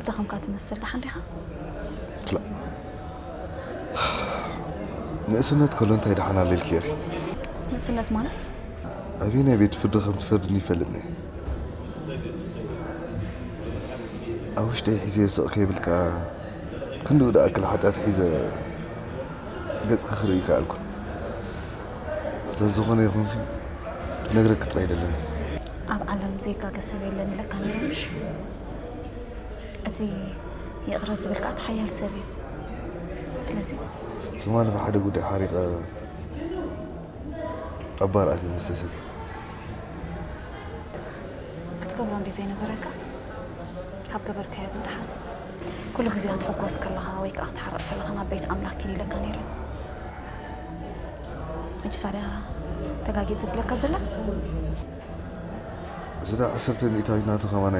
ደኸምካ ትመስል፣ ደሓን ዲኻ? ክላእ ንእስነት ከሎ እንታይ ደሓን ኣሎ ኢልኪ ኢኺ? ንእስነት ማለት? ኣበየናይ ቤት ፍርዲ ከም ትፈርድኒ ይፈልጥ እየ። ኣብ ውሽጠይ ሒዘ ስቕ ከይብል ከኣ ክንድኡ ደኣክል ሓጢኣት ሒዘ ገጽኪ ክርኢ ኣይከኣልኩን። ስለዝኾነ ይኹንሲ ክነግረኪ ጥራይ ይደለኒ። ኣብ ዓለም ዘይጋገ ሰብ የለን ኢለካ ነይረ ምሽ? እቲ ይቕረ ዝብል ከኣ እቲ ሓያል ሰብ እዩ። ስለዚ ትማሊ ብሓደ ጉዳይ ሓሪቐ ኣብ ባር ኣትየ መስተ ሰትየ። ክትገብሮ እንዲ ዘይነበረካ ካብ ገበርካዮ ግን ደሓን። ኩሉ ግዜ ክትሕጎስ ከለኻ ወይ ከዓ ክትሓርቕ ከለኻ ናብ ቤት ኣምላኽ ኪድ ኢለካ ነይረ። ሕጂ ሳድያ ተጋጊ ትብለካ ዘላ? እዚ ዳ ዓሰርተ ሚእታዊት ናቱ ከማን ኣይ